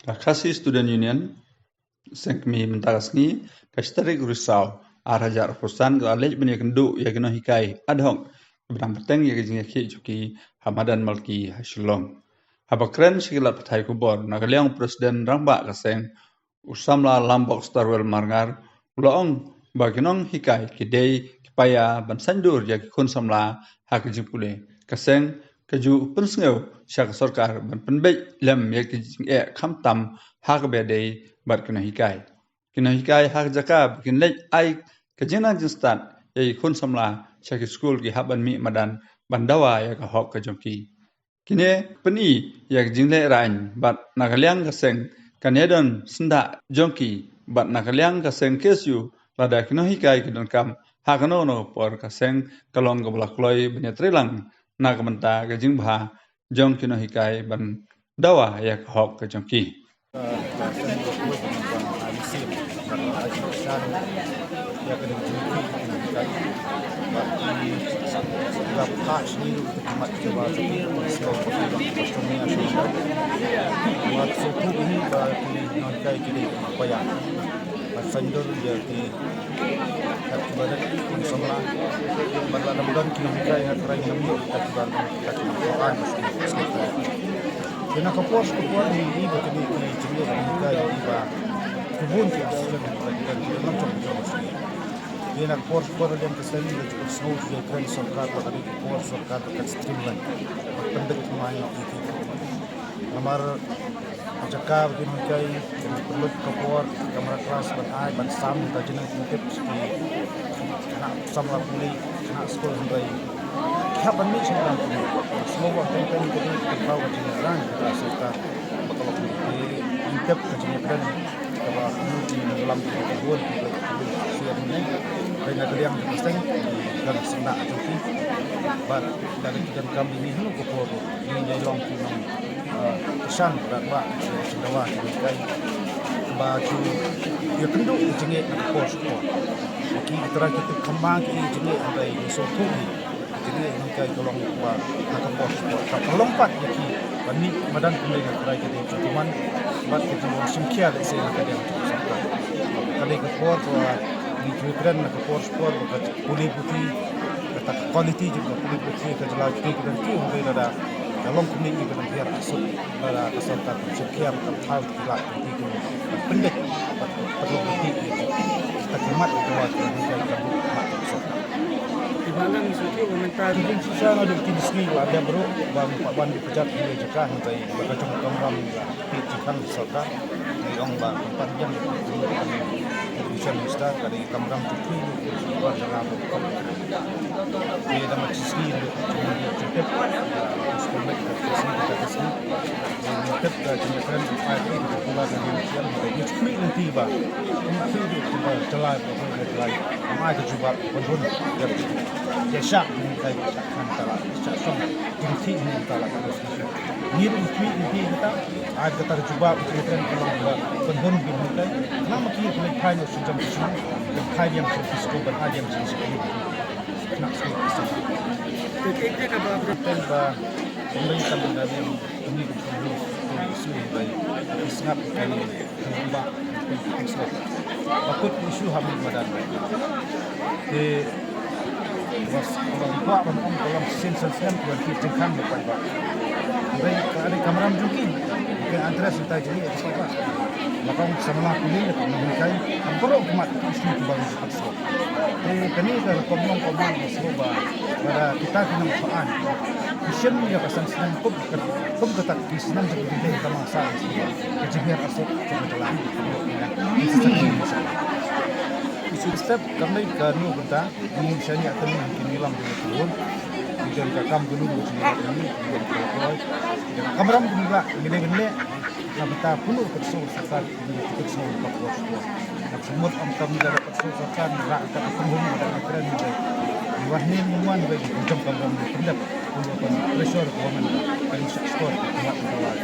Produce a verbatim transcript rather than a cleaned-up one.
Ka Khasi Student Union, seng kmie mynta ka sngi, ka shi tarik Risaw, ar hajar arphew san, ka la leit ban ïakynduh ïa ki nonghikai ad hoc, kiba dang bteng ïa ka jingïakhih jong ki ha Madan Malki ha Shillong. Haba kren sha ki lad pathai khubor na ka liang u President Rangbah ka seng, u samla Lambok Starwell Marngar, u la ong ba ki nonghikai ki dei ki paia ban saiñdur ïa ki khun samla ha ka jingpule. Ka seng ka ju pynsngew sha ka sorkar ban pynbeit lem ïa ki jingeh khamtam ha kaba dei bad ki nonghikai. Ki nonghikai ha ka jaka ba kin leit ai ka jingnang jingstad ïa ki khun samla sha ki skul ki hap ban mih madan ban dawa ïa ka hok ka jong ki. Kine pyni ïa ka jingleh rain bad na ka liang ka seng kan ïadon syndah jong ki bad na ka liang ka seng K S U lada ki nonghikai ki donkam ha kano kano ka por ka seng ka long kaba la kloi ban ïatreilang na ka bynta ka jingbha jong ki nonghikai ban dawa ïa ka hok ka jong ki. Ïa na ka por sha ka por ngi ïohi ba kine ki jingeh ki nonghikai ïohi ba ki bun ki association ki la ki don ki don jong jong. Ïa na ka por sha ka por lem ka seng ngi la ju pynsngew ïa ka sorkar ba ka dei ka por sorkar ba kan streamline, ba kan dei ka mai noh ïa ki. Namar ka jaka ba ki nonghikai ki pynlut ka por, ka kamra klas ban ai ban sam ka jingnang jingtip sha ki khynnah samla pule, khynnah skul, hynrei ki hap ban mih sha ka dang pule. Sngewbha teng teng ka dei ka pynpaw ka jingïarap ka sorkar ba ka long ka jingtip ka jingïakren kaba kumno ki nongïalam ki bun ki bun sha ïa mynne. Hynrei na ka liang ka seng ki don syndah jong ki bad lada ki donkam ïa ngi hano ka por ruh ngi ïai long ki nong, eh, kyrshan bad ba ki sngewbha ki nonghikai ba ki ïakynduh ki jingeh na ka por sha ka por. Ki ki trai ki tip kham ba ki jingeh hynrei ngi sngewthuh ki jingeh nonghikai ka long ba na ka por sha ka por. Ka long pat ïa ki ban mih madan kumne na ka trai ka dei jingkuman bad ka jingwan shim khia lehse na ka liang jong ka sorkar. Ka dei ka por ba ngi ju kren na ka por sha ka por ba ka pule puthi, kata ka quality jong ka pule puthi ka jylla ki dei ka dang kiew hynrei lada ka long kumne ngi ka dang hiar asut lada ka sorkar kam shim khia kam thaw ki lad ki dei ki ban pyndep bad ka long puthi ïa ka, ka khmat ka wa ka ngi ka ka sorkar. Ki ba ngan shu kiew mynta ki dei shisha nga dei ki sngi la dep ruh ba ngi pa ban ki pejat ki jaka hynrei ba ka jong ka kamram la. Phi jingkhang sorkar ngi ong ba kumpat biang Education Minister ka dei kamram tu phi ba jala ba. Phi da ma chi ski ru tip. Tip ka jingkren ai ki pula ka ngi siam ba ngi chi nanti ba. Phi ba jala ba jala. Mai ka jubab pynhun. Ya syak ni kai syak kan tala syak song. Jingthi ni tala ka. Ngin u phi u phi kata, ai kata ka jubab u phi kren ka long ba pynhun bi hun kai. Khnang ma ki ki leit phai noh shu jam shu. Leit phai biang shu phi sku ban ai biang shu sku. Khnang sku sku. Te te te ka ba ka ten ba. Khnang ka ba da biang khnang shu shu bai. Sngap kai. Ba kut issue ha mi madan. Te was ba kwah ban ong ka long sien san snem ka wan ki jingkhang ba paidbah. Bai ka dei kamram jong ki. Ka address utai jong ki paidbah. La ka ong samla pule la ka ong kai. Kam poro ka mat issue ka ba issue. Te kane ka rukom nongkoman ba sngewbha lada kita ki nongthoh aiñ ki shim ïa ka san snem kum ka, kum kata ki snem jong ki dei ka masa sngewbha ka jinghiar asot jong ka jylla. Ki step ka mei ka nu bynta ngi shaniah kane ki ngilam ki ngilam ki don ka kam ka nu ki ngilam ki ngilam ki ngilam. Kamram ki ngilam ngi dei ban leh. Namar ta kunu ka tsu sorkar, kunu ka tsu ka por sku. Namar semut am kam da ka tsu sorkar, ra ka ka penghuni da ka kren da. Ni wah ni ni wan ba ki jam kam kam ni pendap. Kunu kan pressure government kan syak skor ka mat ka wai.